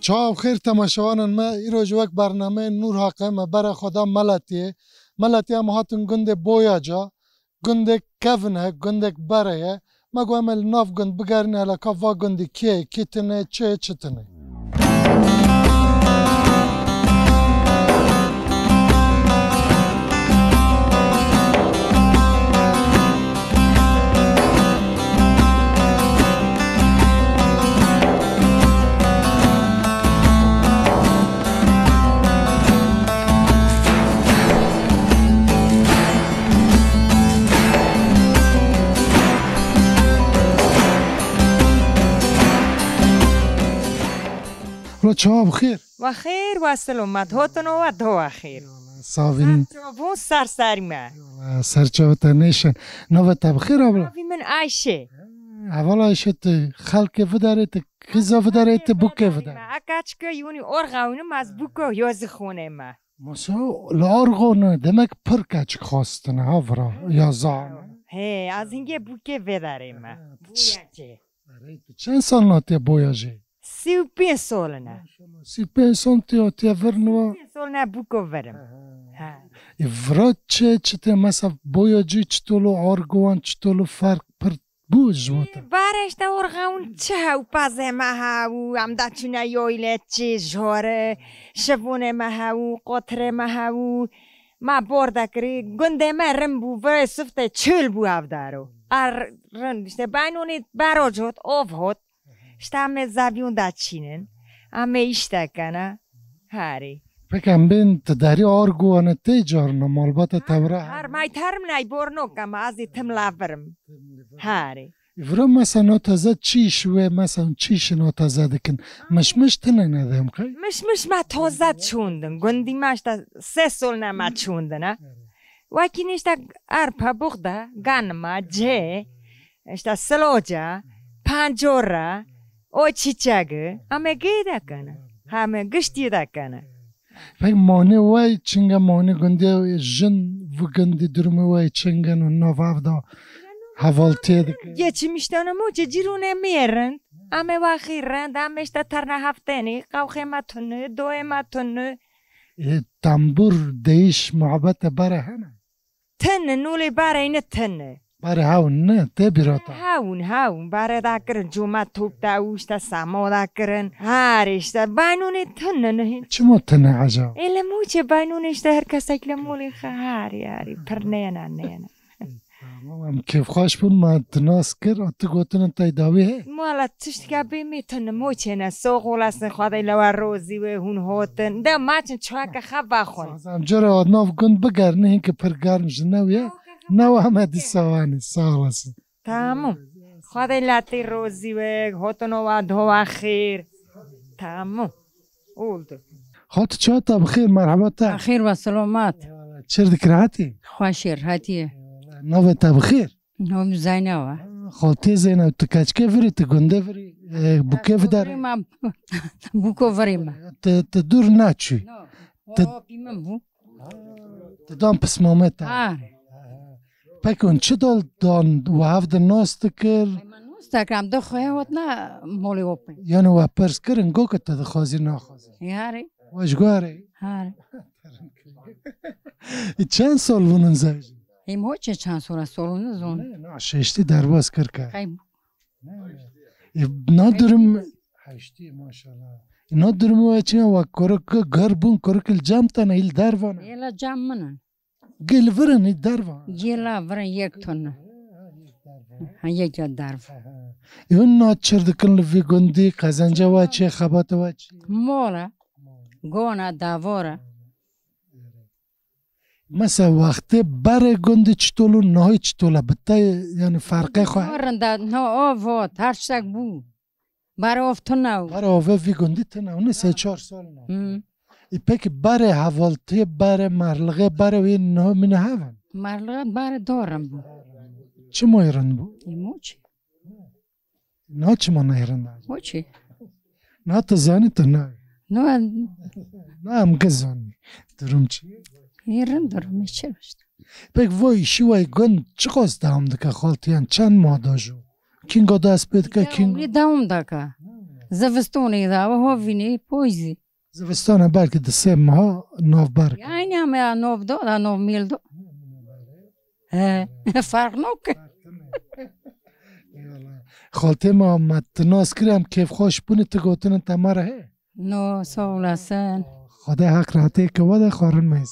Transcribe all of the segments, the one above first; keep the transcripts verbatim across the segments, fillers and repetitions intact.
Çawa bi xêr temaşevanên me, îro ji wek bernameyên Nûr Haqê me bere xwe da Meletiyê. Meletiyê em hatin gundê Boyaca, gundek kevin e, gundek bere ye. Me got em ê li nav gund bigerin, hele ka va gundî kê ye, kî tune, çi ye, çi tune. Ula çawa bi xêr? We xêr, we silomet, hotino we do we xêr. Savîn. Ser çavûn ser serî me. Eyvallah, ser çava te nêşin. Navê te bi xêr abla? Navî min Ayşe. Heval Ayşe, tu xelkê vidarê, tu xîza vidarê, tu bûkê vidarê. Eka çike yûnî orxawînim, ez bûko yozî xûnê me. Masa li Argo ne, demek pir keçik xwestine, ha vira, ya zan. He, ez hingê bûkê vê derê me. Bûya çê. Erê, tu çend sal natiye boya jê? Sî û pênc solin e. Maşallah, sî û pênc sal tu hatiye vir niwa. Sî û pênc solin e bûko virim. Ha. E, vira çi, çi te mesa boya cî çitolo, Argoan çitolo ferq pir bû ji bo te? Bare işte orxawin çi hew pazê me hew, em da çûne yoyle çi jore, şivûnê me hew, qotirê me hew, ma bor dekirî, gundê me rim bû, virê sifte çil bû ev daro. Ar rind işte baynonê bero cot, ov hot, işte em ê zeviyûn da çînin, em ê işte kene, harî. Peki em bên tu derî Argoanê tê carna malbata tewra? Har may terim nay borno kama, azî tim lavirim. Harî. Vira mesela nataze çîş ve mesela çîş nataze dikin. Mişmiş tine ne dem kay? Mişmiş ma toze çûndin. Gundî ma işte se sol ne ma çûndin ha. Wekî işte arpa, buxda, ganima, cê, işte siloca, pancora, o çiçegi, ame gê dekene. Hame giştî dekene. Pek mane way çinge mane gundiye jin vi gundi durumê way çingen û nav ev da hevaltiye dike. Geçmişte ne moçe cirûne mêrin. Ame waxî rend, ame işte terna haftenî, qawxê me tunu, doyê me tunu. E, tambur, deyiş, muhabbete bare hene? Tene, nûlê bareyne tene. Bare hawun ne, te bîra te. Hawun, hawun, bare da kirin, cuma top da û işte samo da kirin. Harî işte, baynûnê tene ne. Çima tene acaba? E, li Mûçê baynûnê işte her kesek li molê xwe harî, harî, pir nêna, nêna. Tamam, em kêfxweş bûn, me tu nas kir, tu gotin tay dawî he? Mala tiştî ya bê me tene Mûçê ne, soğ olasın, Xwedê lewa rozî we, hûn hotin. De maçin çuwake xwe baxwin. Sazam cara nav gund bigerin, hinki pir germ ji new ye. Newa me dîsa wanî, sağ olasın. Tamam. Xwedê latê rozî we, hotino wa dowa xêr. Tamam. Oldu. Xot çata bi xêr, merhaba te. Xêr ve selamet. Çir dikir hatî? Xweş ê, hatî. Navê te bi xêr? Nom Zeynep e. Xaltê Zeynep, tu keçke virî, tu gunde virî, e, bûke vidar. Virî me, bûko virî me. Tu, tu dûr naçû. No. Tu o, bî min bû. Tu dan pismamê te. Ha. Peki hûn çi dal dan we hev de nas dikir? Ay, me nas dikir, em de xwe hotna molê opê. Yani we pirs kirin, go ke te dixwazî naxwazî? Yarê. We ji go herê? Harê. E, çend sal bûn in zewicî? Hîm ho çe çend sal e, sal nizon. Ne, na şeştî derbas kir ke. Qey Ne, ne. E, na durum heştî maşallah. E, na durum we çi we kurik ger bûn, kurik li cem te ne, hîl dervan. Yela cem min in. Gel virin hîl dervan. Yela virin yek ton. Ha, yek ya dervan. E, hûn na çir dikin li vî gundî, qezenca we çi, xebata we çi? Mola, gona, davora. Mesela wextê berê gundî çitol û nahî çitol e? Bi te, yani ferqê xwe? Rinda, no, o vot, her tiştek bû. Barê ov tune û. Barê ov vî gundî tune û ne sê çar sal ne. Hmm. Ê pekî barê hevaltiyê, barê merlixê, barê wê niha mîne hev in? Merlixe barê dorim bû. Çima rind bû? Ê moçî. Na çima nayê rind? Moçî. Na tu zanî tu nayê. No. Na em ge zanî. Durum çi? Ê rind durum, ê çi işte. Pek vo îşî wê gund çiqas dewam dike xaltiyan, çend ma da jû? Kînga dest pê dike, kînga? Dewamî dewam dike. Zivistonê de, hovînê, poyzî. Zivistana belkî di sê meha navber. Yani ama ya nov do, da nov mil do. He, fark nok. Eyvallah. Xaltê me, me tu nas kir, em kêfxweş bûne, tu gotinên te me re heye? No, sağ olasın. Xwedê heq rehetiyê ke wede xwarin me hêz.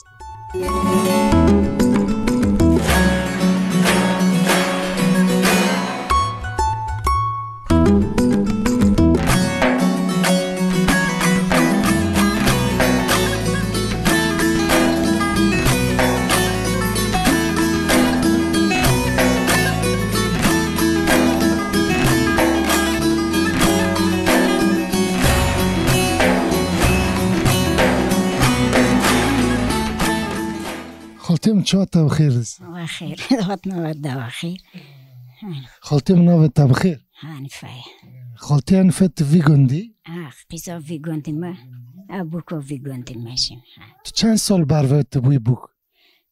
Xaltê min, çawa te bi xêr dîsa? Wexêr, hat nava de wexêr. Xaltê min, navê te bi xêr? Hanife ye. Xaltê Hanife, tu vî gundî? Ah, qîza vî gundî me. Ew bûko vî gundî me jî. Ha. Tu çend sal berve tu bûyî bûk?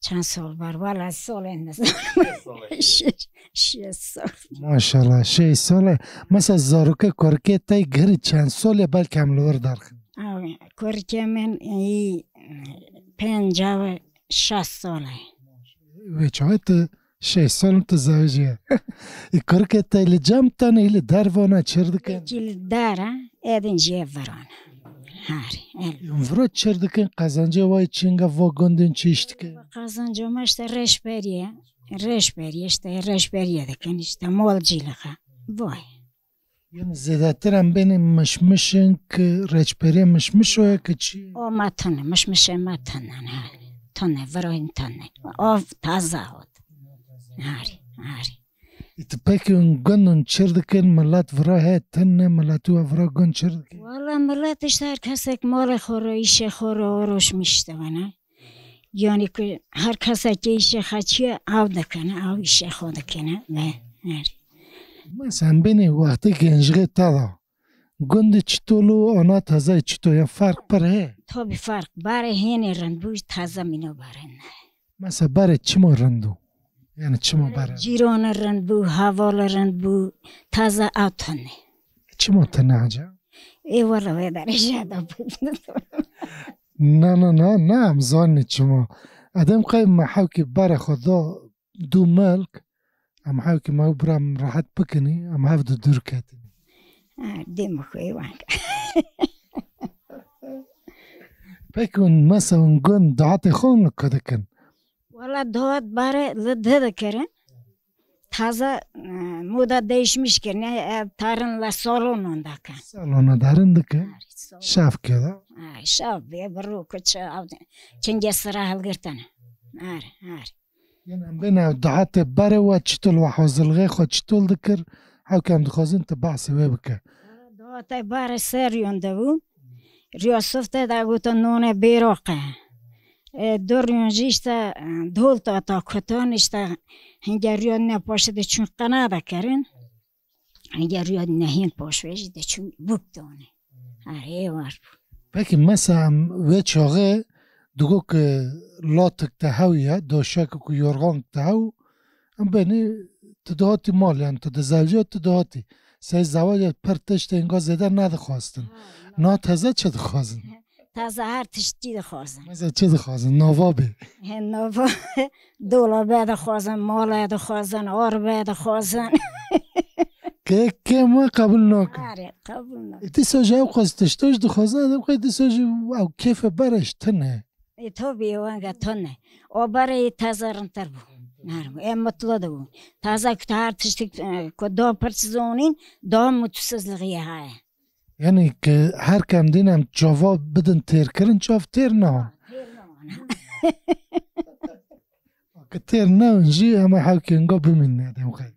Çend sal ber? Wala salê nizanim. Şeş, şeş sal. Maşallah, şeş sal e. Mesela zarokê kurikê te girî çend sal e, belkî em li wir derxin. Awe, kurikê min ê pênca ve şeş sal e. Wê çaxê tu şeş sal tu zewicî ye. Ê, kurikê te li cem tane, li derve ne, çir dikin? Êkî li der e, êdîn jî ye virane. Harî, el. Em vira çir dikin, qezencê wayî çinga va gundên çi iş dikin? Qezenca me işte rêşberî ye. Rêşberî işte, rêşberî dikin işte, molcîlika. Vay. Yanî zêdetir em bênê mişmiş in ki rêçberê mişmiş o ya ki çi? O me tune, mişmişê me tune ne. Tune, virayîn tune. Av taze hat. Harî, harî. Ê, tu pekî hûn gund hûn çir dikin, milet vira he tune, miletî we vira gund çir dikin? Wala milet işte her kesek malê xwe re, îşê xwe re oroşmiş de bine. Yani ki her kesek îşê xwe çi ye, ew dikine, ew îşê xwe dikine ve her. Mesela bênê wextê gencixê te de gundê çitol û ana tezayê çitol ya ferq pir heye? Tabi ferq. Barê hênê rind bû, teze mîno barê ne. Mesela barê çima rind bû? Yani çima barê? Cîranê rind bû, hevalê rind bû, teze ew tune. Çima tune aca? Ê wala wê derece de bû. Na, na, na, na, em zanî çima. Edem qey me hewkî barê xwe da du milk, em hewkî me û bira em rehet bikinî, em hev di dûr ketinî. Ha, dê min xwê weng. Peki hûn mesela hûn gund dahatê xwe hûn li ku dikin? Wala dahat barê li di dikirin. Taze, e, moda değişmiş ki, ne, e, tarın la salonun da kan. Salona derin dike. Şaf keda. Ha, şaf be, bro, kuça, çinge sıra halgırtana. Har, har. Yanî em bêne dahatê barê we çitol we hazirlixê xwe çitol dikir, hewkî em dixwazin tu behsê wê bike. Dahatê barê ser yonde bû. Riya sifte de gotin nonê bêroq e. E, doriyon jî işte, e, dol ta ta kutan işte hinge riya ne paşê de çûn qena de kirin. Hinge riya nehîn paş ve jî de çûn bûk dane. Her ê war bû. Peki mesela em wê çaxê digo ki latik te hew ye, doşek ku yorgan te hew, em benî tu dihatî mal, yani tu dizewciya tu dihatî. Sey zewac pir tiştê inga zêde nedixwastin. Ha, na teze çi dixwazin? Teze her tiştî dixwazin. Mesela çi dixwazin? Nava bê. He, nava, dolabe dixwazin, male dixwazin, arbe dixwazin. Ke, ke me qebul nakin. Are, qebul nakin. Îtî soja ew qas tiştoş dixwazin, edem qey dî soji ew kêfe bereş tine. E, tabii, wenge tune. O barê teze rintir bû. Nerm, e, mutlu da bû. Teze ku her tiştik, e, ku da pirs zonîn, da mutsuzlixî heye. Yani ki her kem din em çava bidin têr kirin, çav têr nehon. Têr nehon. Ki têr nehon jî em ê hewkê inga bimînin edem xey.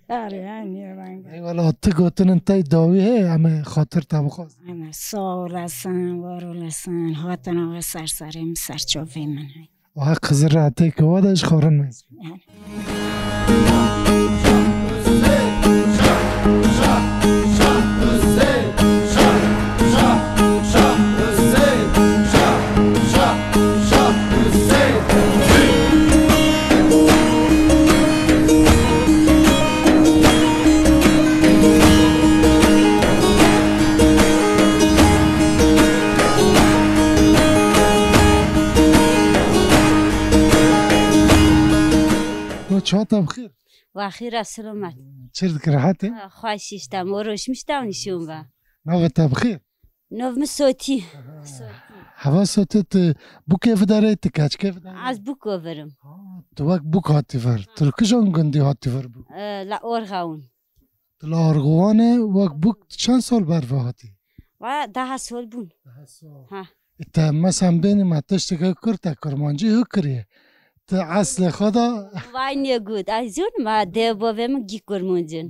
Erê, en iyi reng. Eyvallah, tu gotinin tey dawî heye, em ê xatir te bixwazin. Ana, sağ olasın, var olasın. Hatina ve serserê min, serçovê min hey. Aha, Xizir rahatê ke wa da ji xwarin me. Yani. Çawa te bi xêr? Wa xêr e, selamet. Çi dikî, rehet î? Ha, xweş îşte, mor û şim îşte û nîşûn be. Navê te bi xêr? Nav min Sotî. Aha. Sotî. Heva Sotî, tu bûkê vidarê, tu keçikê vidarê? Ez bûko virim. Ha, tu wek bûk hatî vir. Tu li kijan gundî hatî vir bûk? E, la Orxawun. Tu li Orxawanê wek bûk çend sal ber ve hatî? Va daha sol bûn. Daha sol. Ha. E, te mesela bênî me tişteke kir, te kurmancî hû kiriye. Tu eslê xwe de Vay ne gut. Ay zûn ma dev bavê min gî kurmancin.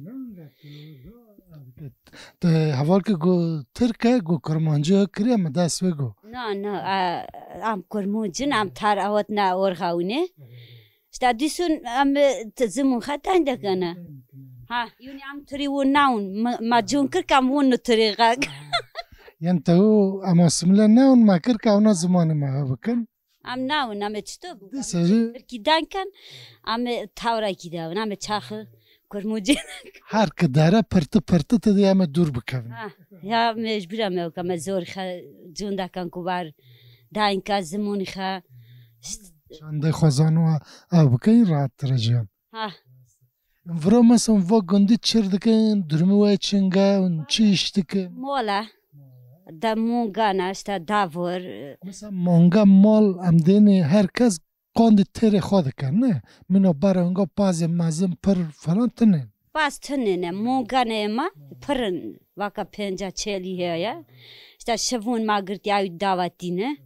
Te heval ke got Tirk e, got kurmancî hû kiriye, min dest wê got. Na, na, a, em kurmancin, em tar awet ne Orxawunê. İşte dîsun em, e, t-, zimun xetan dekene. Ha, yuni em turi wun naun, ma, ma cun kir kam wun nu turi gak. Yan te û em asimile neun, ma kir ka ona zimanê me he bikin. Em naun, em çito bu. Di serî. Tirkî danken, em tawra kî davin, em çaxı kurmuci. Her ki dere pırtı pırtı te de em dûr bikevin. Ha, ya mecbur em ew keme zor xe, cun dakan kubar, danka zimun xe. Çandê xwezan û ew bikeyî rahat tire jiyan. Ha. Vira mesela va gundî çir dikin, durumî we çinge, hûn çi iş dikin? Mola. Da monga ne, işte davor. Mesela manga mal em dênê her kes qandî têrê xwe dikin, ne? Mîna bara hinga pazê mezin pir falan tine. Paz tine ne, monga ne ema, pirin, vaka penca çelî heye. İşte şevun ma girtiya davatî ne.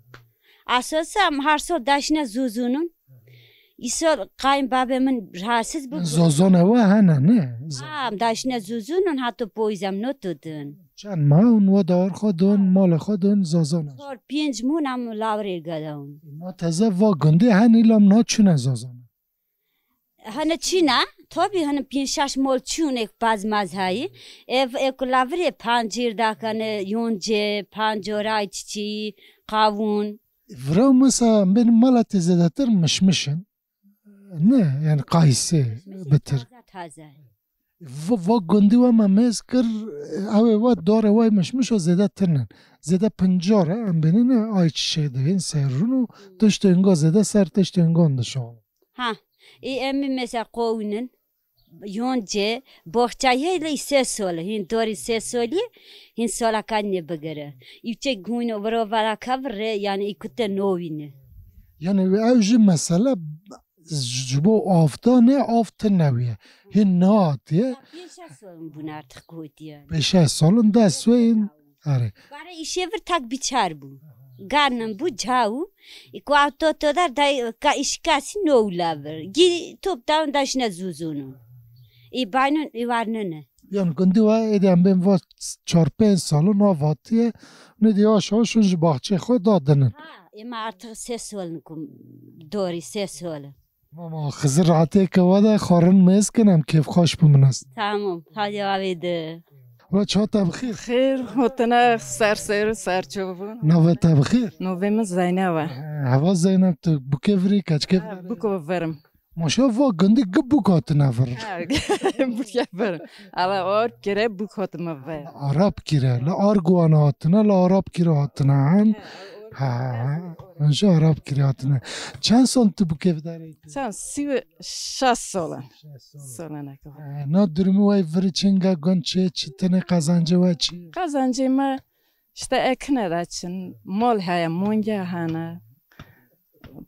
Asıl em her sal daşine zuzunun. Îsal kayınbabê min rahatsız bû. Zozona we hene, ne? Zo- Ha, em daşine zuzunun, hato poyzem no tudun. Çend ma hûn we dawar xwe don, malê xwe don, zozona? Sor pênc mûn em lavrê gedawun. Ma teze va gundê hen îlam na çûne zozona? Hene çîne, tabi hene pênc şeş mol çûn ek paz maz hayî. Ev ek lavrê pancêr dakane, yonce, pancoray çiçî, qavun. Vira mesela bên mala te zêdetir mişmiş in. Ne, yani qayîsê, bitir. Taze, taze. Va, va gundî we me mêz kir, ew ê we darê we mişmiş o zêde tinin. Zêde pincar e, em bênine ay çiçek dibên, serrûn û tiştên go zêde ser tiştên gon dişon. Ha, ê em ê mesela qowînin, yonce, boxçayê lê sê sol, hîn dorî sê solî, hîn sola kanî bigire. Î çek hûn viro vara kevir re, yani î kute novîne. Yani ew jî mesele ji bo avdanê av tine wî ye. Hîn nehatiye. Pênc şeş sol bûn artık gotiye. Pênc şeş solin dest wê in. Erê. Bare îşê vir tak biçar bû. Garnin bû cawu. Î ku ew to to der day ka îşkasî no wila vir. Gî top dawn daşine zuzunu. Î baynun î warnene. Yan gundî we êdî em bên va çar pênc salin nav hatiye. Ne dî aş aşin ji baxçê xwe dadinin. Ha, êma artık sê solin ku dorî sê solin. Mama Xizir rehetê ke we de xwarin mêz kin em kêfxweş bimînin. Tamam, hadi avê de. Wela çawa te bi xêr? Xêr, hotine ser ser û serçovûn. Navê te bi xêr? Navê min Zeynep e. He, heva Zeynep, tu bûkê virî, keçikê virî? Bûko virim. Maşallah va gundî gi bûk hatine vir. Ha, bûke vir. Ala ar kire bûk hatime vir. Arab kire, li Arguwan hatine, li Arab kire hatine. Ha, ha, ha. Ji Arab kire hatine. Çend sal tu bûkê vidarê? Çend? Sî û şeş sal e. Şeş sal. Sal e ne kadar. E, na durumî we vir çinga gun çi, çi tenê qazancê we çi? Qazancê me işte ekine de çin, mal heye, monge hene,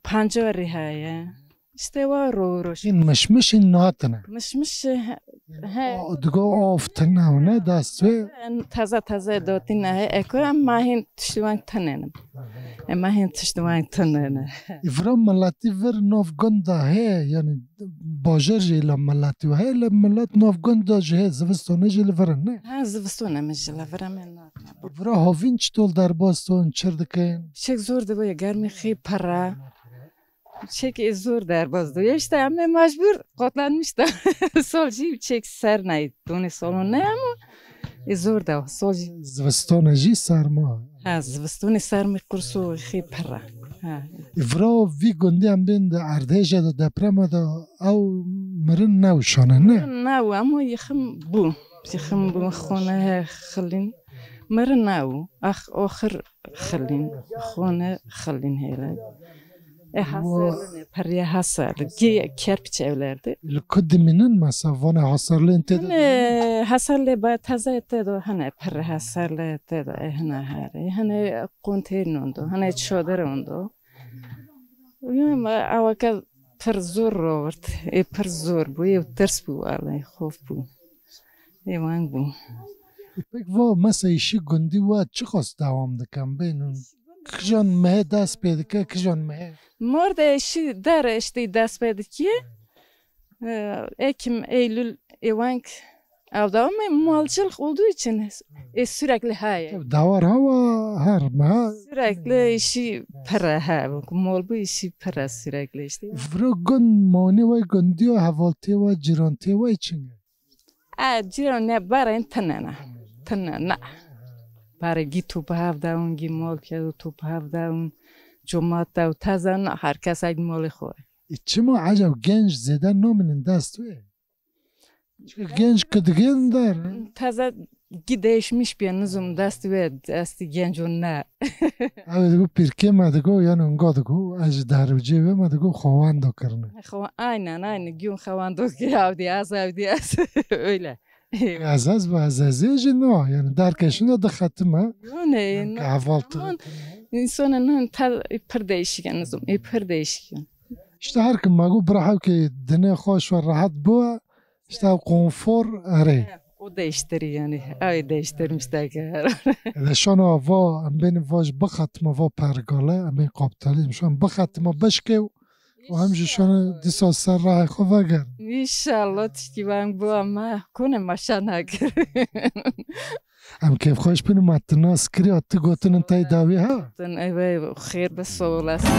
pancarî heye. İşte wa ro roş. Hîn mişmiş hîn hatine. Mişmiş, he, he. O, digo of tine ne dest ve. En taze taze dotine he, eko em ma hîn tiştî weng tinenim. Em ma hîn tiştî weng tinene. Îvra milletî vir nav gunda he, yani bajar jî la milletî he, la millet nav gunda jî he, zivistone jî li vir ne? Ha, zivistone me jî li vir em ê ne. Îvra havîn çitol derbas ton, çir dikin? Çek zor de ve, germî xî pira. Çek ê zor derbas do. Ya işte em ê mecbur katlanmış da. Sol jî çek ser ney. Donê solon ne ama ê zor de sol jî. Zivistone jî serma. Ha, zivistonê sermî qurso xî pira. Ha. Îvra vî gundî em bên de erdhêje de deprema de ew mirin newşane ne? Ne ama yexim bû. Yexim bû xone xilin. Mirin ne ew. Ax oxir xilin. Xone xilin hele. E, Wa- Hasarlin e, perye Hasarlin. Ki kerpiç evlerdi. Li ku dimînin mesela, vana Hasarlên tê de Hene dimînin? Hasarlê ba taze tê de, hene perye Hasarlê tê de, e, hene her. E, hene konteyner ondo, hene çadır ondo. Yo, ma awaka pir zor rovert. E, pir zor bu, e, ters bu, vallahi, xof bu. Ê weng bû. Pek va mesela îşî gundî we çiqas dewam dikin? Bênin kijan mehê dest pê dike, kijan mehê? Mor de îşî der işte dest pê dike. Ee, Ekim, Eylül, ê weng ev dewam e. Malcılık olduğu için e, sürekli heye. Dawar hava her meha. Sürekli işi pire he. Mol bu işi pire sürekli işte. Viro gund moni ve gundiyo hevaltiye ve cirantiye ve içinge. E, cîran ne, barên tine ne. Tine ne. Barê gî tu bi hev de hûn, gî mol ke tu bi hev de hûn. Cumat de û teze ne, her kes eg molê xwe. E, çima ecab genç zêde namînin dest wê? Çünkü genç ki digên der. Teze gî değişmiş bir nizam dest wê, destî genco ne. Ew digo pîrkê me digo, yani onga digo, ez ji dehrewcê ve me digo xewando kirine. Xewa-, aynen, aynen. Gün xewando ki, ew diye ez, ew diye ez. Öyle. Ez, ez, ez, ez, ez, no, yani derkeşin de dixetime. Yo, ne, yani no, hevaltı. Aman, insanın, hani, tel, pir değişik yani, e, pir değişik yani. İşte her kim me got, bira hewkê dinê xweş ve rahat bû, işte ev konfor erê. O değiştiriyor yani. Ay değiştirmiş de ki. De şana va, em bênin va ji bixetime va pergale, em bên kapitalizm. Şan bixetime beşkê û hem ji şana dîsa ser rahê xwe vegerin. İnşallah tişkî ben bu ama kone maşa nakirin. Em kêfxweş bin, ma tu nas kiriya, tu gotinin tey dawî ha? Tun eve xêr be, sağ olasın.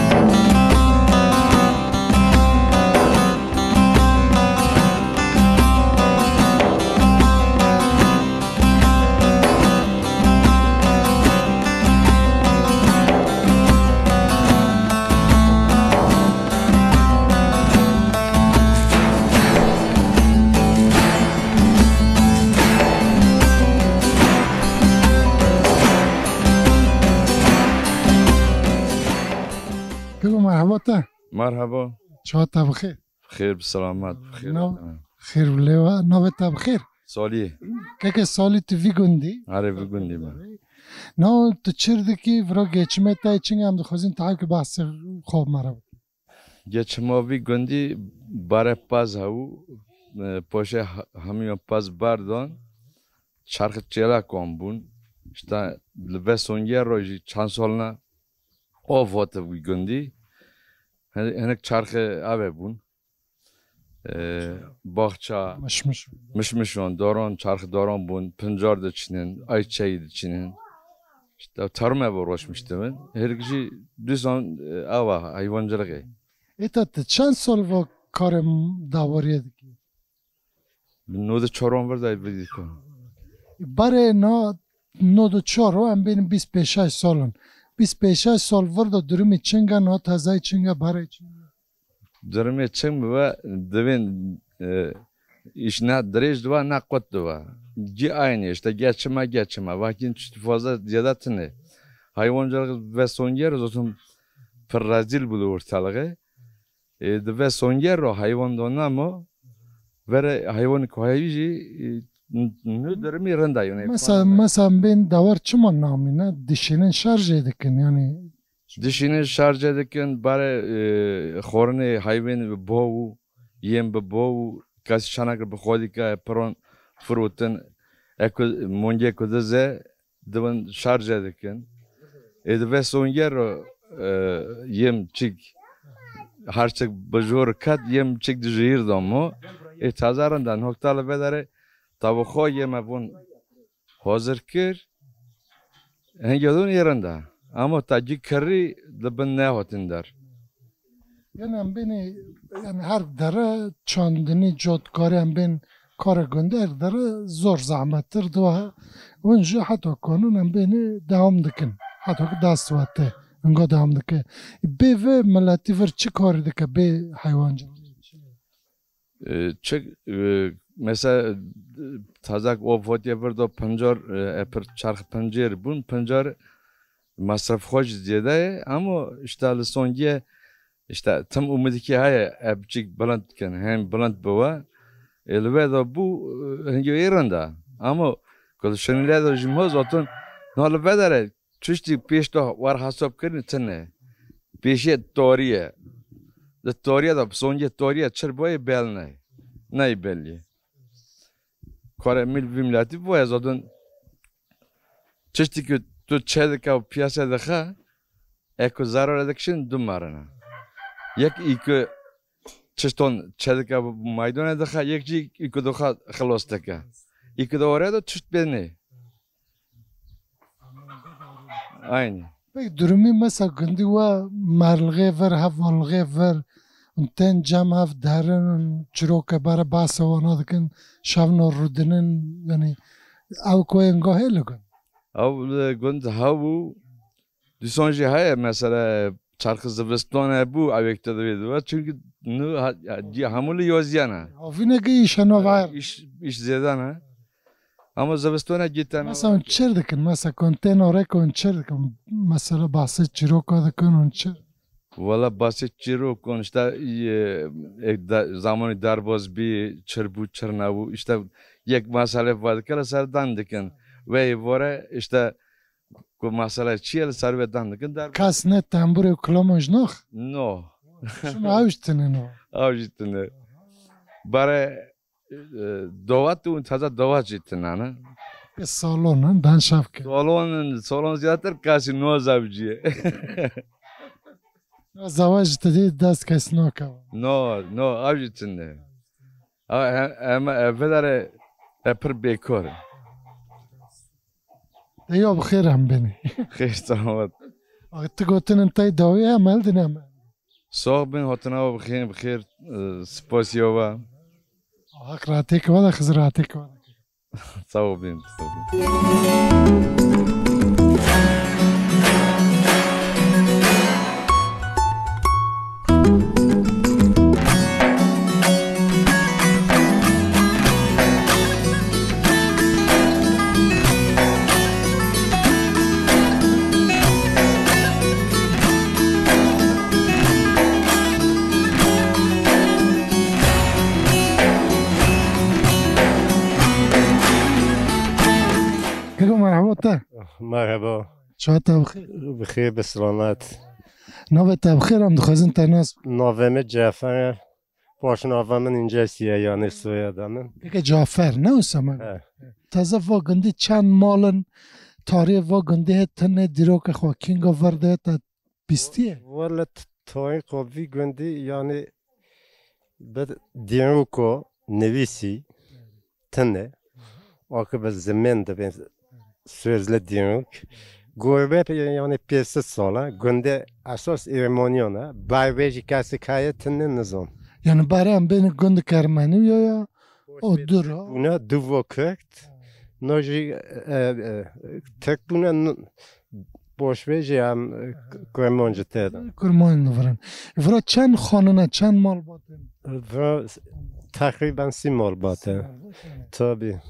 Keko, merheba te. Merhaba. Çawa te bi xêr? Xêr bi selamet, bi xêr. Nav-, xêr bi lêwa, navê te bi xêr? Salî. Keke Salî, tu vî gundî? Erê, vî gundî me. Nav, tu çir dikî, vira geçimê te çing, em dixwazin tu hewkî behsê xwe me re bikî. Geçima vî gundî bare pez hebû, e, paşê he-, hemiyan pez berdan, çerxê çêlekan bûn. İşte li ve Songê re jî çend sal ne av hate vî gundî. Hin-, hinek çerxê eve bûn. E, baxça, Mişmiş. Mişmişan, daran, çerxê daran bûn, pincar diçinin, ayçeyî diçinin. İşte terme bu roşmişti min. Her kişi düzan, e, ava, hayvancılığı. Êta tu çend sal va karê dawariyê dikî? Bi nod û çaran vir de vê dîka. Barê na nod û çar o, em bênin bîst pênc şeş sal in. Bîst pênc şeş sal vir de durumê çinge, na tezayî çinge, barê çinge? Durumê çing bibe, divên, e, iş ne dirêj dibe, ne qut dibe. Cî aynî, işte geçime, geçime. Vakîn tişt fazla ziyade tine. Hayvancılık ve Songê re zaten pir rezil bû li ortalığı. E, di ve Songê re hayvan da nema, vere hayvanê ku heyî jî, e, n-, nû durumî rind e, yani. Mesela, mesela bên dawar çima namîne, dişînin şerjê dikin, yani. Dişînin şarje dikin, bare, e, xwarinê heyvên bi bo û yên bi bo û kesî çanak bi xwe dike, piron firotin. Eko mongê ku dize, dibin şarje dikin. Ê di vê songê re, e, yêm çik her çik bi jor ket, yêm çik di jihîr de mo. Ê taze rinda nokta li vê derê tabi xwe yêm e bûn hazir kir. Hingê dûn yê rinda. Ama ta cî kirî di bin nehatin der. Yani em bênê, yani her dere çandinî, cotkarî em bên kara gundê, her dere zor zehmettir dua. Hûn jî heta kanûn em bênê devam dikin. Heta ku dest wete, hinga devam dike. Bê vê miletî vir çi karî dike, bê heywancilî? E, çi, e, mesela, e, tazak ov hotiye vir do pincar, e, e, pir çarx pincêr bûn, pincar masraf xwe jî zêde ye, ama işte li songiye işte tim umidikî heye, e, biçik bilind dikin, hem bilind biwe. E, li vê de bû, e, hingê êrin de. Ama ku li şinîle de jî me zaten na li vê de re tiştî pêş de war hesab kirin tine. Pêşiye tarî ye. Di tarîye de, bi songiye tarîye çir boye bel ne. Ney belli. Kare mil vî miletî boye zaten. Tiştî ku tu çe dike û piyase dixe, e ku zarare dikişin du marine. Yek î ku çişton çe dike maydone dixe, yek jî î ku dixe xilos dike. Î ku de oraya da tişt bênê. Aynı. Peki durumî mesela gundî we merlixê vir, hevalixê vir, hûn tên cem hev derin, hûn çiroke bare behsa wana dikin, şevno rûdinin, yani ew koyên gahê li gund? Ew li gund hew û dîsan jî heye, mesela çarxi zivistan hebû, ew yek te divê dibe, çünkü nu ha-, ha-, cî hemû li yoziyan e. Havîneke îşe nava er. Îş, îş zêde ne. Ama zivistona cî te ne. Mesela hûn çir dikin, mesela konteynorek hûn çir dikin, mesela bahsê çîroka dikin hûn çir. Wala bahsê çîrok hûn işte, e, e, da-, zamanî derbaz bî, çir bû, çir nebû, işte yek mesele va dike li ser dan dikin. Ve vore işte ku mesele çi ye li ser wê dan dikin der. Kes ne tembûrê û kilamon ji nax? No. Şima ew jî tine no. Ew jî tine. Bare, e, dawet û taze dawet jî tine ne. Pê salon in, dan şev ke. Salon in, salon zêdetir kesî no zewcî ye. No zewac ji te dî dest kes nake. No, no, ew jî tine. Ew, em, em, e, vê derê, e, pir bêkor in. De ya bi xêr em bênê. Xêr selamet. Axê tu gotin in tey dawî em hildin em. Sax bin, hatina we bi xêr, bi xêr, e, spasiya we. Haq rahatê ke we de, Xizir rahatê ke we de. Sağ ol bin, sağ ol bin. Keko, merhaba te. Merhaba. Çawa te bi xêr? Bi xêr, bi selamet. Navê te bi xêr, em dixwazin te nas bikin. Navê min Cafer e. Paşnava min Încesî ye, yanî soyada min. Peki Cafer, ne wisa me? He. Taze va gundî çend mal in, tarîhê va gundî hê tune, dîroke xwe kînga vir de te bîstiye? Wele t-, tarîxa vî gundî, yanî bi dîroko nivîsî tune, weke bi zimên dibên sözlü dîrok. Gurbe pe-, yanî pênc sed sal e. Gundê esas Ermeniyan e. Ber vê jî kesik heye tune nizan. Yani ber em bêne gundek Ermenî ya, ya o dûr a. Bûne du vo Kirk. No jî, e, e, Tirk bûne, n-, boş vê jî em, e, Kurmancî tê de. Kurmancî divirin. Vira çend xanine, çend malbat in? Vira s-, teqrîben sî malbat e. Sî malbat e. Tabii.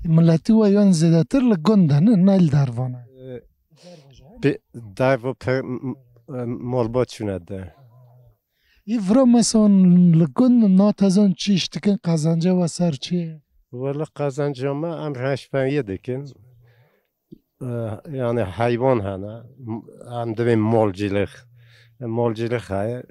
Miletî we yan zêdetir li gund e, ne, ne li dervan e? E, bi-, derva pe-, m-, m-, e, malbat çûne de. Î vira mesela li gund natezan çi iş dikin, qezenca we ser çi ye? Wele qezenca me em reşberiyê dikin. e, yani heywan hene. M-, em divê molcîlix. E, molcîlix heye.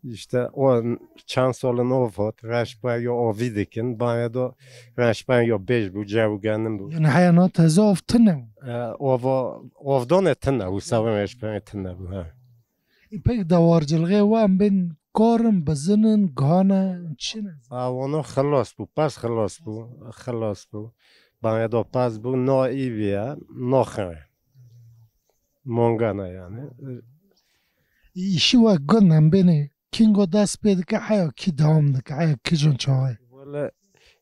İşte o çend salin ov hat, reşberiya ovî dikin. Baya da reşberiya bêj bû, cew genim bû. Yani heya na teze ov tine bû? E, ova, ovdane tine bû, sewe reşberiya tine bû, he. Ê, pek dawarcilixê we em bên karin, bizinin, gane, çi ne? A, wano xilas bû, pez xilas bû, xilas bû. Baya da pez bû, na î viye, naxire. Mangana yani. Îşi we gund em bênê kingo dest pê dike, heya kî dewam dike, heya kî cin çaxê? Wele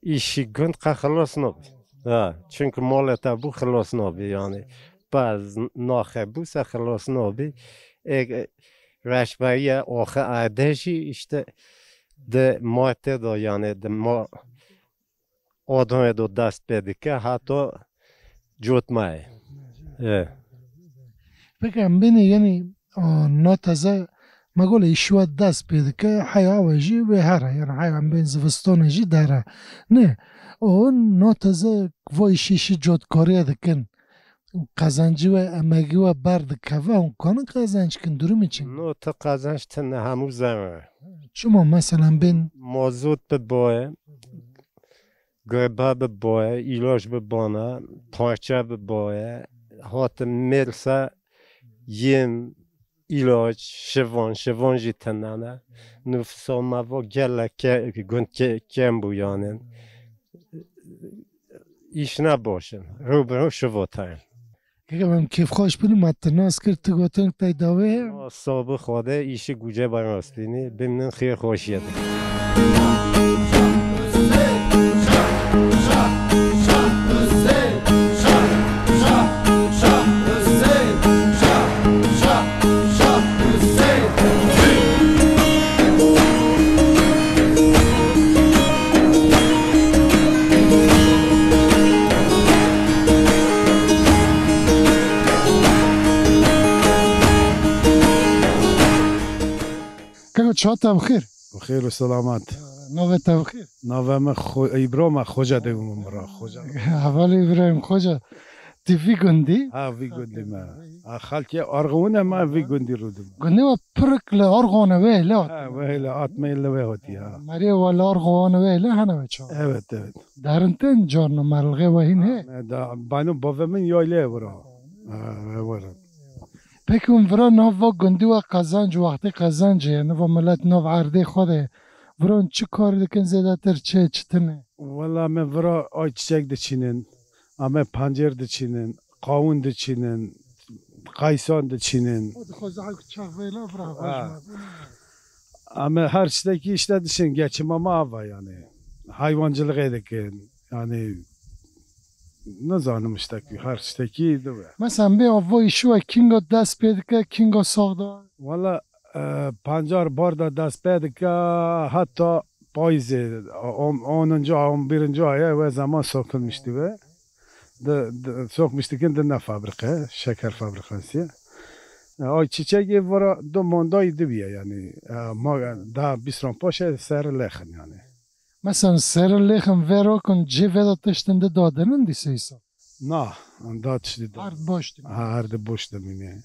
îşi gund qe xilas nabî. Ha, çünkü malê te bû xilas nabî yani. Pez naxe bû se xilas nabî. Ê, reşberiye oxe erde jî işte de ma tê de yani de ma Adamê do dest pê dike, heta cotmayê. E. Peki em bênê, yani, a, na teze, me gole îşi we dest pê dike, heya we jî wê here, yani heya em bên zivistanê jî dere. Ne, o na teze vo îşi, îşi cotkariye dikin. Qezencî we, emegî we berdikeve, hûn kanin qezenc kin, durumî çi? No, ti qezenc tine, hemû zere. Çima, mesela, bên? Mazot bi boye, Gurbe bi boye, îlaç bi bana, parçe bi boye, hatim mêrse yêm, îlaç, şivan, şivan jî tine ne. Nufsa me va gelek ke-, gund ke-, kem bû yani. Îş ne baş in. Rû bi rû şiva terin. Keke, em kêfxweş bin, me tu nas kir, tu gotin tey dawê heye? Ma sabir Xwedê, îşi gûce berast bînî, bimnin xêr xweşiyê de. Keko, çawa te bi xêr? Bi xêr û selamet. Navê te bi xêr? Navê min Xo-, Îbrahim e, Xoca dibim min bira, Xoca. Hevalê Îbrahim Xoca. Ti vî gundî? Ha, vî gundî me. Ha, xelkê Arxûne me vî gundî rûdim. Gundê we pirik li Arxûne wê lê hat. Ha, wê lê hat me li wê hatî, ha. Merê we li Arxûne wê lê hene wê çawa? Evet, evet. Derin tên carna merlixê we hîn hê? Ha, da, bano bavê min yaylê vira. Ha, vira. Peki hûn vira nav va gundî we qezenc, wextê qezencê ye, niva milet nav erdê xwe de ye. Vira hûn çi kar dikin zêdetir, çi, çi tune? Wela me vira ay çiçek diçînin, ame pancêr diçînin, qawûn diçînin, qaysan diçînin. O dixwaze ew çax vêla vira Ha. xweş me. Ame her tiştekî işte diçin, geçima me ava yani. Hayvancılık dikin, yani nizanim işte ki her tiştekî dibe. Mesela bê ava îşi we kinga dest pê dike, kinga sax da? Wela, e, pancar bar da dest pê dike, heta payîzê, on, onuncu ay, on birinci ay, e, we zaman sokulmuştu ve. De, de, sokmuştikin de ne fabrika, şeker fabrikası. E, ay çiçek vara do mondayı dibiye yani. E, ma da bîst ron paşe ser lexin yani. Mesela ser lexin vero kun cê veda tiştin de dadinin dîse îsa? Na, da tiştî da. Ard boş dimîne. Ha, ard boş dimîne.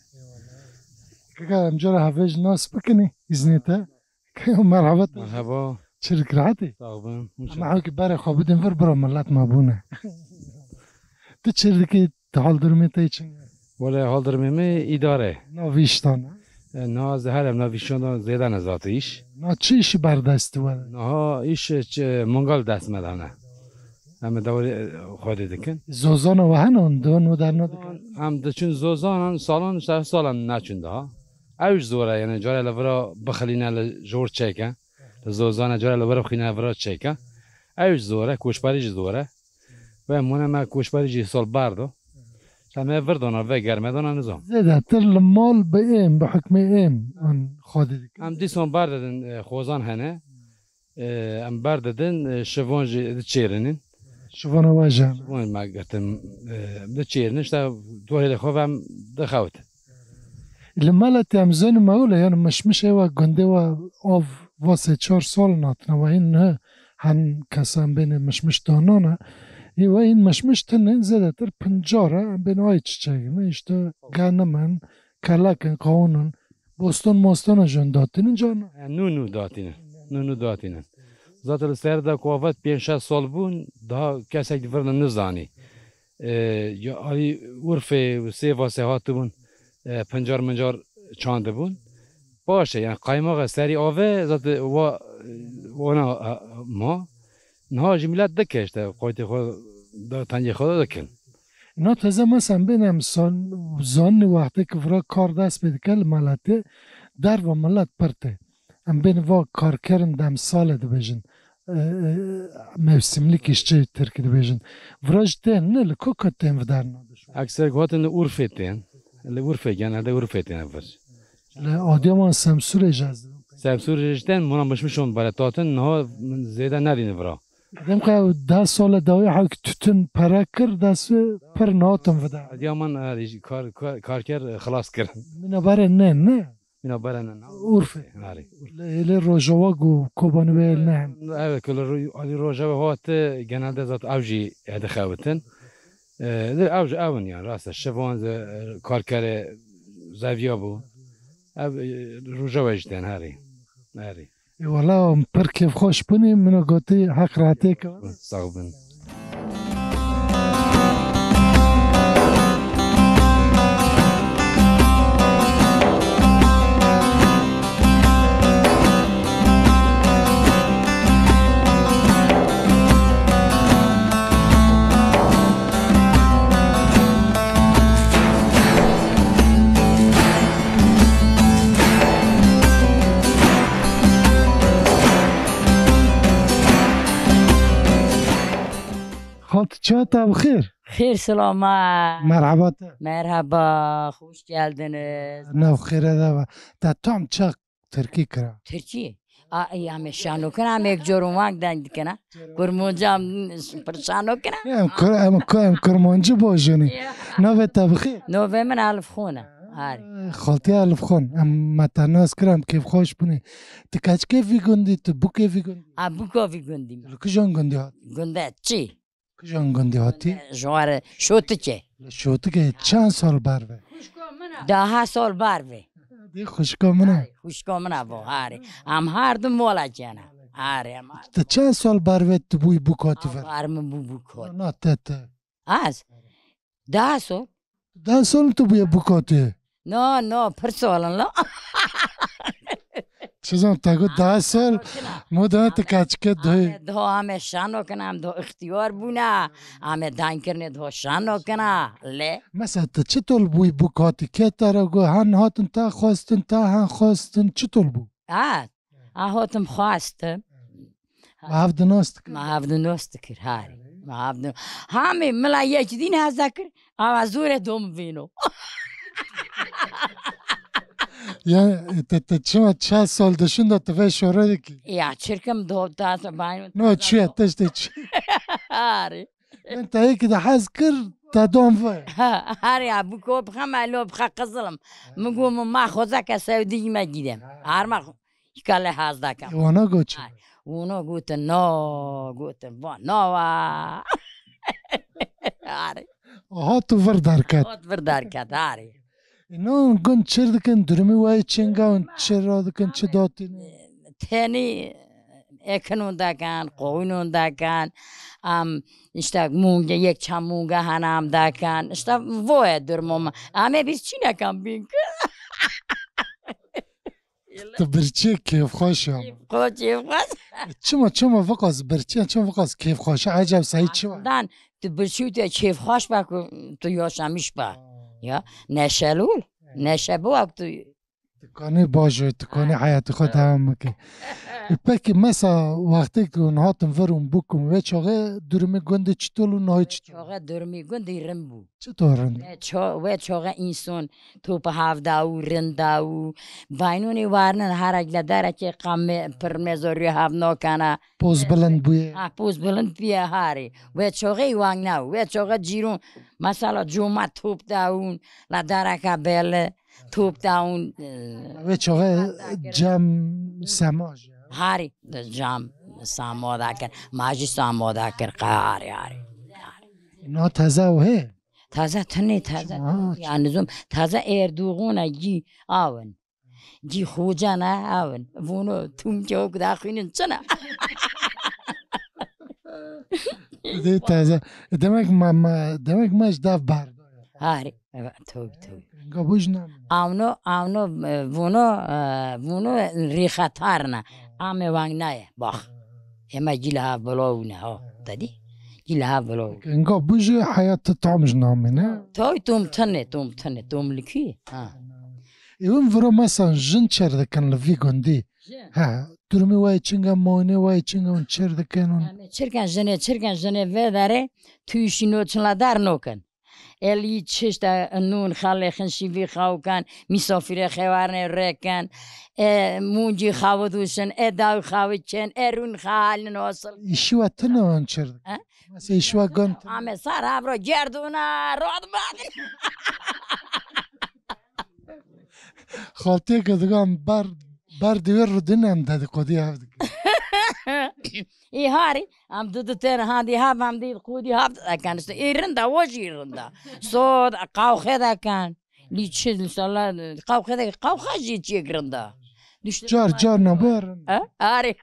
Kaka, em cara hevej nas bikinî, îznê te. Kaka, merhaba te. Merhaba. Çirik rahatî? Sağ bin. Ama hewkî berê xwe bidin vir, bira millet me bûne. Tu çir dikî, tu hal durumê te çi? Wele hal durumê me îdare. Nav îştan, ha? E, na ez herem nav îşan da zêde nezate îş. Na çi îşî berdest we? Naha îş çi mangal dest me dane. Em dewrê, e, xwedê dikin. Zozana we hene, hûn diwin û derna dikin? Em diçin zozanan, salan, işte salan neçin daha. Ew ji zor e, yani care li vira bixilîne li jor çêke. Li zozana care li vira bixîne vira çêke. Ew ji zor e, koçberî jî zor e. Ve mone me koçberî jî sal berdo. Em ê vir dana, ve germe dana nizam. Zêdetir li mal bi êm, bi hukmê êm, an xwedî dikin. Em dîsan berdidin, e, xozan hene. E, em berdidin, e, şivan jî diçêrinin. Şivana we jî hene? Şivan me girtin, e, diçêrinin, işte, dorê xwe ve em dixewt. Li meletê em zên me wile, yani mişmişê we gundê we av va sê çar sal natine we hîn ne, hen kesan bêne mişmiş danane. Hî we hîn mişmiş tinin zêdetir pincar e, em bên ay çiçek in, işte genim in, kelek in, qawun in, boston moston e jin datînin can. E, nû nû datînin. Nû nû datînin. Zaten li ser de ku avet pênc şeş sal bûn, daha kesek di vir de nizanî. E, ya alî Urfê û Sêvasê hatibûn, e, pincar mincar çandibûn. Baş e, yani qaymaxa serî ave, zaten wa, wana, e, ma. Niha jî milet dike işte, qaytê xwe da tengê xwe da dikin. Na teze mesela em bên em san-, zanî wextê ki vira kar dest pê dike li meletê, derva milet pir tê. Em bên va karkerin demsalê dibêjin. E, e, mevsimlik işçi Tirkî dibêjin. Vira jî tên ne li ku ku tên vidarna dişo. Ekser ku hatin li Urfê tên. Li Urfê, genelde Urfê tên vir. Li Adıyaman Semsûrê jî ez. Semsûrê jî tên, mona mişmişon bere tatin, niha zêde nedîne vira. Dem qe deh sale dawî hewk tütün pere kir, dest pir natin vida. Adıyaman, e, kar, kar, karker, e, xilas kir. Mina bere ne, ne? Mina bere ne, ne? Urfê. Harî. Lê, lê Rojava ku Kobanî ve ne? Evet, ku li Ro-, alî Rojava hate genelde zat ew jî hede xewitin. E, de ew jî ew in yani, rast e. Şevan de, e, karkere zeviya bû. Ev, e, Rojava jî tên herî. Herî. E, wala em pir kêfxweş bûnî, min gotî heq rehetê ke. Sağ bin. Xalt, çawa te bi xêr? Xêr, selama. Merhaba te. Merhaba, hoş geldiniz. Nav xêre de be. Te tam çax Tirkî kira. Tirkî. A, ey, em ê şano kina, em ê yek cor û wang deng dikina. Kurmancî em pir şano kina. Em kur-, em ku-, em kurmancî bojinî. Ya. Navê te bi xêr? Navê min Elif Xan e. Harî. Xaltî Elif Xan, em me te nas kir, em kêfxweş bûnê. Tu keçikê vî gundî, tu bûkê vî gundî? A, bûka vî gundî me. Li kijan gundî hat? Gunde çi? Kijan gundî hatî? Ji war Şotikê. Li Şotikê çend sal ber ve? Daha sal ber ve. Dê xwişka min e. Ay, xwişka min e bo, harî. Em her du mola cene. Harî, em her. Te çend sal ber ve tu bûyî bûkatî ver? Ber min bû bûkot. Na te te. Az? Daha sal. Daha sal tu bûye bûkatî? No, no, pir sal in la. Çizon te got daha sal, mo da te kaçke doy. Ame daha ame şano kina, em daha ixtiyar bûna. Ame dankirine daha şano kina. Le. Mesela te çitol bûyî bûkatî? Kê te re got, han hatin te xwestin, te han xwestin, çitol bû? Ha, ha hatim xwestim. Ma hev di nas dikir? Ma hev di nas dikir, harî. Ma hev di-, hamê mila yek dîn heza kir, ava zûre dom vîno. Ya, te, te çima çar sal dişin de tu vê şore dikî? Ya, çirkim do, ta, ta, bayno. No, çi ye, tiştê çi? Harî. Ben te yekî de hez kir, te dom ve. Ha, harî ya, bu ko bixem, elo bixe qizilim. Min got, min ma xozeke sewdî me gîdem. Arma Îkale hez deke. E, wana got çi? Ay, wana gotin, na, gotin, va, na wa. Arê. Hat û vir derket. Hat vir derket, arê. E, nan gund çir dikin, durumî wayê çinga hûn çi ra dikin, çi datînin? Tenî ekinon dekan, qoynon dekan, am, işte, munge, yek çam munge hanam dekan. İşte, voye durumum. Ama biz çinekan bin. Tu birçî kêfxweş e. Kêfxweş, kêfxweş. Çima, çima viqas birçî, çima viqas kêfxweş e? Eceb seyî çi var? Dan, tu birçî û tu kêfxweş be ku tu yaşamiş be. Ya, neşeli ol. Neşe bu wek tu. Tu kanî baş e, tu kanî heyatê xwe devam bike. E, peki, mesela, wextê ku hûn hatin vir û bûk û wê çaxê durumê gundê çitur û nahê çitur? Çaxê durumê gundê rin bû. Çitor rind? Wê ço-, wê çoxe înson top hevda û rinda û baynonê warnin herek le derekê qame pir mezorî hev nokana. Poz bilind bûye. Ha, poz bilind bûye harê. Wê çoxe wang ne. Wê çoxe cîron mesela coma top da ûn la dereka bele top da ûn, e, Wê çoxe cem sema jî. Harê cam samo da kir. Ma jî samo da kir qe harê harê. Na taze ew hê? Taze tenê taze. Ha. Ya nizam taze Erdoğan'a cî awin. Cî xoca ne awin. Vuno tûm ke wek daxwînin çi ne? Dê taze. Demek ma, ma, demek ma ji dev berda. Harî. Evet, tabii, tabii. Enga bûj ne? Avno, avno, e, vuno, e, vuno rîxetar ne. Ame wang naye. Bak. Ema cî li hav belaw ne, ha. Te dî? Cî li hav belaw. Enga bûj heyat tam ji namê ne? Tabii, tom tene, tom tene, tom likî. Ha. Ê win vira mesan jin çêr dikin li vî gundî. Jin. He, durumê wayê çinga, mayînê wayê çinga hûn çêr dikin hûn? Em ê çirkin jinê, çirkin jinê vê derê tûşî noçinla dar nokin. Elî çişte nûn xelê xinşîvî xawken, mîsafirê xewarnê rêken, e, muncî xawi dûşin, e daw xawi çên, e rûn xalin osil. Îşî we tine hûn çêr dikin? He? Mesela îşî we gun tine? Ame sar avro gerdûna rod badin. Xaltiyeke digan ber, ber diwê rudin em dedikodî hev dikin. Î harî, em du du tên handî hev, em dî qûdî hev dikin. Îşte î rinda, o jî rinda. Sod, qawxe dikin. Lî çi, inşallah, qawxe dikin. Qawxe jî çiyek rinda. Düştü. Car, car ne bu rinda. Ha? Harî.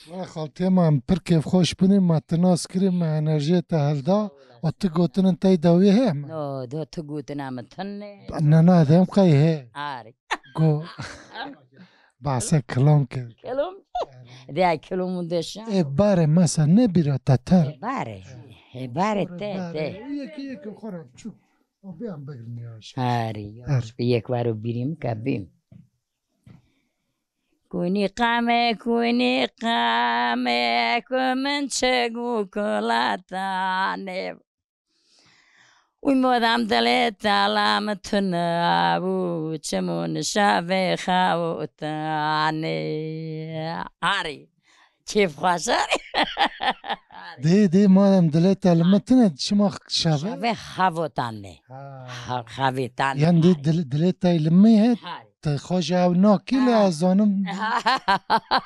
Wala xaltiyê me em pir kêfxweş bûnê, me ti nas kirî, me enerjiyê te hilda, û ti gotinên te yê dawiyê heye me? No, do ti gotina min tune. Ne, ne, dem qey heye. Arê. Go. Behse kilom kir. Kilom. De kilom û deşan. Ê barê mesa ne bîra te ter. Ê barê. Ê barê te, te. Yekê yekê xwe re çû. O bê em bigrin ya. Arê. Her. Yek waro bîrîm ka bîm. Kunî qame, kunî qame, ku min çi gu kulatane. Uy modam dilê tala mi tune bû, çimun şavê xawtane. Arî, kêf xweş arî. Dê, dê, madem dilê te li min tune, çima şavê? Şavê xavotan ne. Ha. Ha, xavêtan. Yan dê dil-, dilê te li min hê, Harî. Te xwe ji ew nakî lê Ha. ez zanim.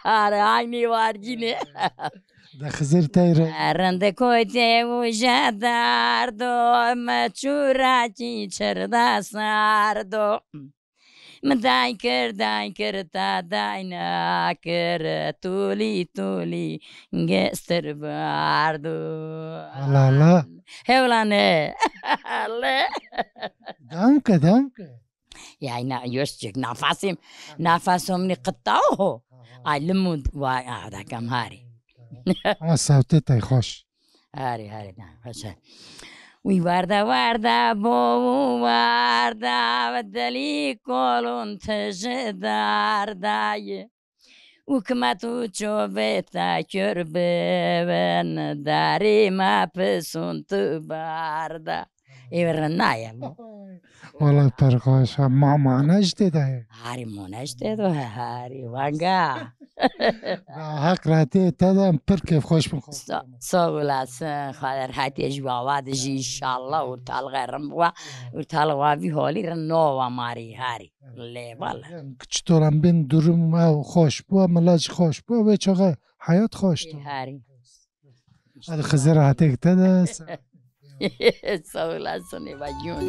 Harî, aynî wargî ne. De Xizir tey re. Rinde koyte û je derdo, me çûrakî çirda sardo. Min day kir, day kir, ta day nakir, tûlî, tûlî, gestir bardo. Allah Allah. Hewlane. Le. Danke, danke. Yani, yoscik, nafasım, nafasım ni qıttaho. Ay, limon, vay, ah, da kam hari. Ama sewtê tey xweş. Harî, harî, na, xweş e. Wî warda, warda, bo warda, delî kolon tije dardaye. Hikmet û çovê te kör bibin, darî me pisûn tu barda. Ê rinnaye. Wala pir xweş e. Ma, mane ji tê de ye. Harî mane ji tê de ye, harî wanga. Heq rehetiyê te de, em pir kêfxweş bin. Sa-, sağ olasın. Xwedê rehetiyê ji bawa de jî inşallah ortalığa rin bû. Ortalığa vî halî rin nova marî harî. Lê wala. Çitor em bên durum ew xweş bû, mila jî xweş bû, wê çaxa heyat xweş bû. Harî. Hadi Xizir rehetiyê te de. Sağ olasın, ê bajon.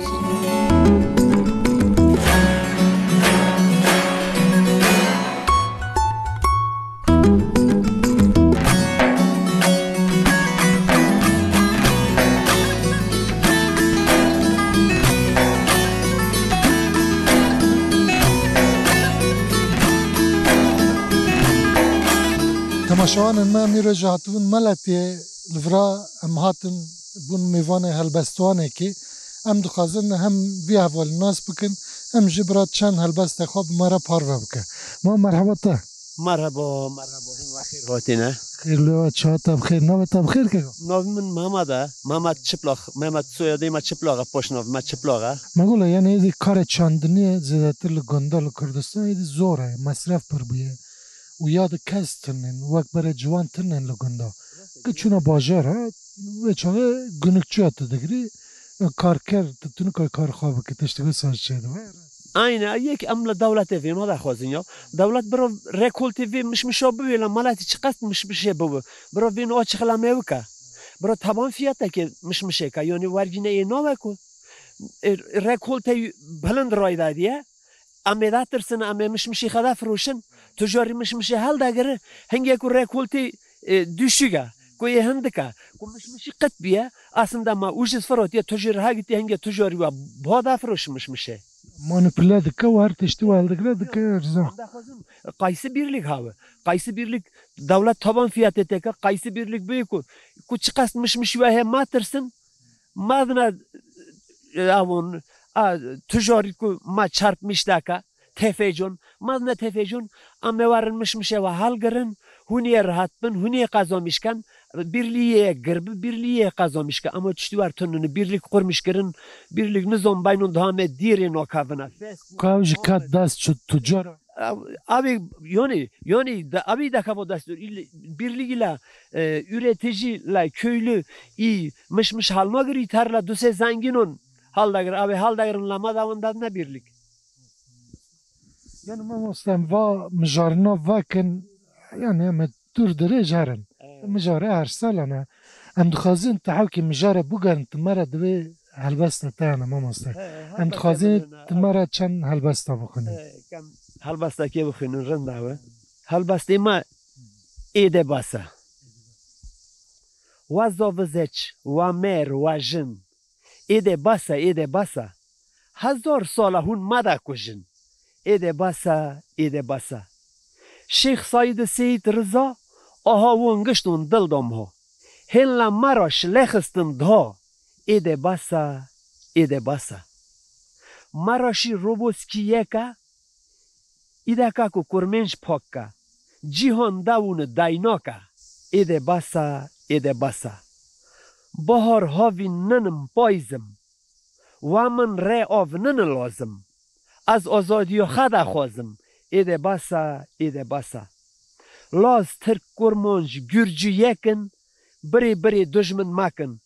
Temaşevanên me, em îro jî hatibûn Meletiyê. Li vira em hatin bûn mêvanê helbestvanekê. Em dixwazin hem vî hevalî nas bikin, hem jî bira çend helbestê xwe bi me re parve bike. Ma merheba te. Merheba, merheba, hûn ve xêr hatine. Xêr li we, çawa te bi xêr, navê te bi xêr keko? Navê min Mehmet e. Mehmet Çiplak, Mehmet soyadê me Çiplak e, paşnav me Çiplak e. Me gola, yani êdî karê çandiniyê zêdetir li gunda, li Kurdistan êdî zor e, mesref pir bûye. Û ya di kes tinin, wek berê ciwan tinin li gunda. Ki çûna bajara, vê çaxê gunukçiya tu digirî, karker, tu, tu nikay kar xwe bikî, tiştê wisa ji çê dibe. Ayne, yek em li dewletê vêna daxwazin ya. Dewlet bira rekoltê vê mişmişa biwê, la meletî çiqas mişmişê bibe. Bira vêna a çixila me bike. Bira taban fiyatekê mişmişêka, yanî wergîne ê nawe ku, e, rekolte bilind rayda diye. Em ê datirsin, em ê mişmişî xwe de firoşin. Tu jarî mişmişê hel dagiri, hingê ku rekoltê, e, düşük e, ku yê hindik e, ku mişmişî qet biye, aslında ma ucuz firotiye, tu jî riha gitiye, hingê tu jarî we ba da firoş mişmişê. Manipule dike û her tiştî we hildigire dike erzan. Em daxwazin qayîsî birlik hawe. Qayîsî birlik dewlet taban fiyatê teke, qayîsî birlik bûye ku, ku çiqas mişmişî we heye ma tirsin, ma dina, e, avon, a, tu jarî ku ma çarpmiş daka, tefecon, ma dina tefecon, em ê werin mişmişê we helgirin, hûn yê rihat bin, hûn yê qezamiş ken, birlî yê gir bi, birlî yê qezamiş ke. Ama tiştî wer tunini, birlik qurmiş kirin, birlik nizom beynon daha me dîrê nakavine. Ka ew ji kat dest çi tucar? Abi, yani, yani, da, abi dakika bu dest, il-, birlik ile, e, üretici ile köylü iyi, miş miş hal nagir, îtar la dusê zenginon hal dagir, abi hal dagirin la ma dawan dadine birlik. Yani mamoste, va mijarina vekin, yani em ê dûr dirêj herin. Evet. Mijare her sal hene. Em dixwazin te hewkî mijare bigerin, tu me re divê helbesta te hene mamoste. He, Em helbesta dixwazin bixwîne, tu me re çend helbesta bixwînî. He, kem helbestekê bixwînin, rind e we. Helbestê me êde bas e. Wa zavizeç, wa mêr, wa jin. Êde bas e, êde bas e. Hezar sal e hûn me dakujin. Êde bas e, êde bas e. Şêx Saîd Seyîd Riza, aha won gişton dil dam ha. Hên la me ra şilexistin diha. Êde bas e, êde bas e. Me ra şî Roboskî yek e, îdeka ku kurmênc pak ke. Cîhan dewûne daynake. Êde bas e, êde bas e. Bahar havîn ninim payzim. Wa min rê av nini lazim. Ez azadiya xwe daxwazim. Êde bas e, êde bas e. Laz, Tirk, Kurmanc, Gurcî yekin, birê birê dujmin mekin.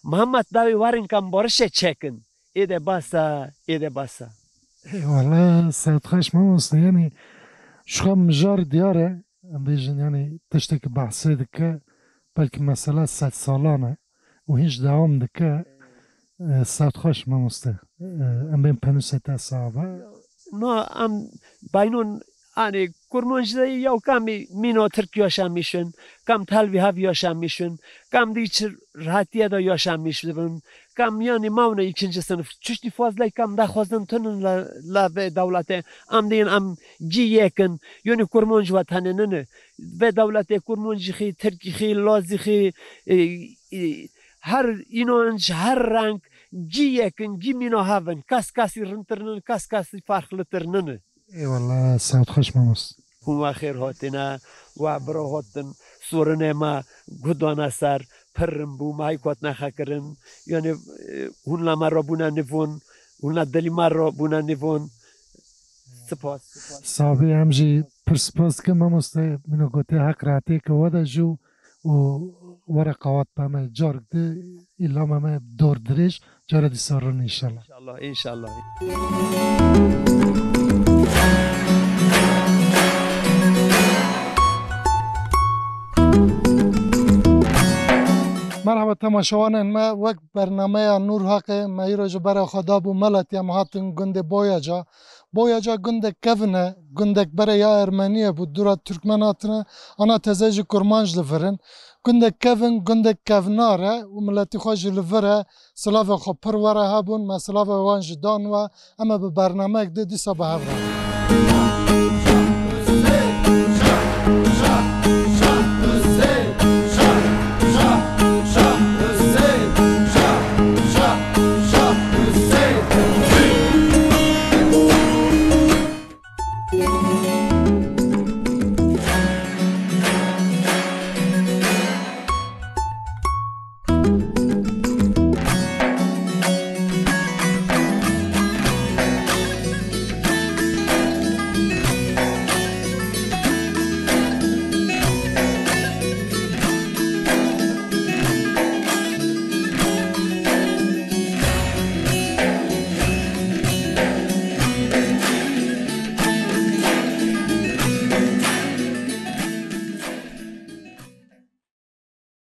Mihemed dawê werin kem barişê çekin. Êde bas e, êde bas e. Eyvallah, saet xweş mamoste. Yani, şu an mijar diyar e. Em bêjin, yani, tiştekî behsê dike. Belkî mesela sed salan e. Û hîn ji dewam dike. E, saet xweş mamoste. E, em bên penûsê te sabe. No, em beynon, yani, Kurmancî de yew kamî mîno Tirk yaşamışın, kam telvî hev yaşamışın, kam dî çi rahatiyê de yaşamış dibin, kam yani mawne ikinci sınıf. Çiştî fazla kam daxwazin tunin la, la vê dewletê. Em diyin em cî yekin, yani Kurmanc wetenê nini. Vê dewletê Kurmancî xî, Tirkî xî, Lazî xî, e, e, her inanc, her reng, cî yekin, cî mîna hev in. Kes kesî rintir nin, kes kesî farqlitir nini. Eyvallah, saet xweş mamoste. Hûn we xêr hatine, we bira hatin, sorinê me guh dane ser, pir rin bû, me heyk hatine xekirin. Yani, e, hûn la me re bûne nivon, hûn la dilî me re bûne nivon. Spas, spas. Sabî, em jî pir spas dikin mamoste, min gotê heq rehetê ke we de jû û were qawat be me carek di, îla me me dor dirêj, cara dîsa rin înşallah. İnşallah, inşallah. Merhaba temaşevanên me, wek bernameya Nûr Haqê me îro ji bera xwe dabû, meletiya me hatin gundê Boyaca. Boyaca gundek kevin e, gundek berê ya Ermeniyê bû, dûra Tirkmen hatine, ana teze jî Kurmanc li vir in. Gundek kevin, gundek kevnar e û miletî xwe jî li vir e. Silavê xwe pir were hebûn, me silavê wan jî dan we. Em ê bi bernameyek di dîsa bi hev re.